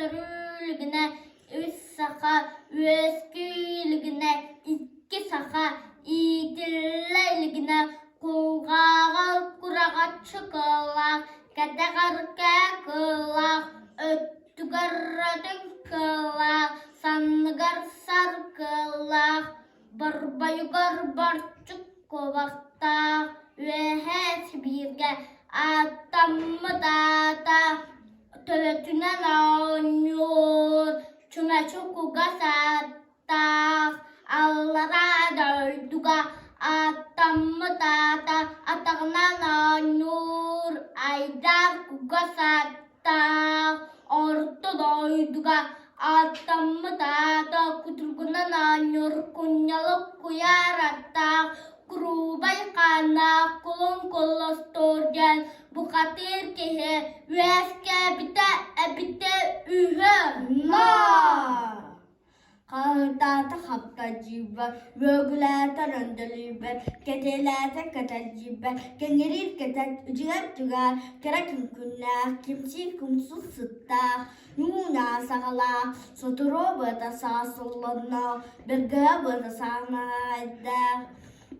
төрүү илигинэ үс саха үөскүү илигинэ икки саха иитиллэ илигинэ кулгааҕа кураҕаччы кыыллаах, кэтэҕэр кыыллаах, өттүгэр өтүҥ кыыллаах, санныгар сар кыыллаах, Борбойугар борчук куобахтаах Үөһээ Сибииргэ ааттаммыт аата төбөтүнэн оонньуур чүмэчи кугас ааттаах Аллараа дойдуга ааттаммыт аата атаҕынан оонньуур айдаар кугас ааттаах Орто дойдуга ааттаммыт аата кутургунан оонньуур кунньалык куйаар аттаах куруубай хааннаах кулун куллустуур диэн бухатыыр киһи үөскээбитэ эбитэ үһү. Ноо! Хаһыытаата хаптадьыйбат, үөгүлээтэ өндөлүйбэт, кэтиэлээтэ кэтэлдьийбэт, кэҥириир кэтэн, үдьүгэр түгээр, кэрэ күҥкүннээх, кимсиир кумсус сыттаах, ньуу-ньаа саҕалаах, сотору быата саасылланнаах, бэргэһэ быата саанаайдаах,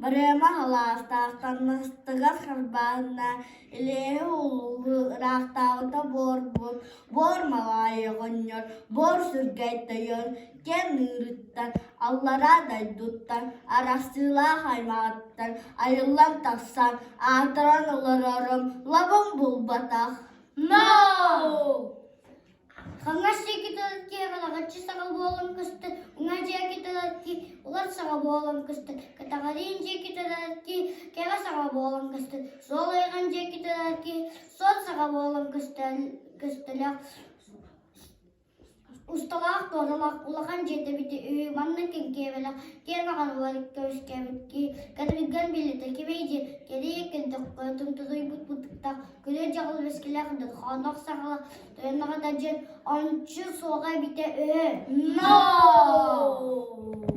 Барыама халаастаах, таҥастыгар харбааннаах, Илиэһи улууһу ыраахтааҕыта буорбут, буор малаайы оҕонньор, буор сүргэй тойон, кэм ыырыттан, аллараа дойдуттан, арахсыылаах аймаҕыттан айыллан тахсан, аатыран олорорум лабым булбатах. No! Хаҥас диэки тылыкки хараҕаччы саҕа буолан көстөр, уҥа диэки тылыкки улар саҕа буолан көстөр, кэтэҕэриин диэки тылыкки кэҕэ саҕа буолан көстөр, суол айҕан диэки тылыкки суол саҕа буолан көстөр, көстөлөөх Усталаах туоралаах улахан дьиэтэ эбитэ үһү, манна кэҥкиэбэлэх, киэҥ аҕаллар көмүскээбит киһи кэтэмиггэн билэтэ кимий диэн кэлиэ кэлдэххэ тымтытыйбыт бытыктаах, күлэ-дьаҕыл бэскилээх дорҕоонноох саҥалаах тойонноҕо да диэн ончу суоҕа эбитэ үһү. No!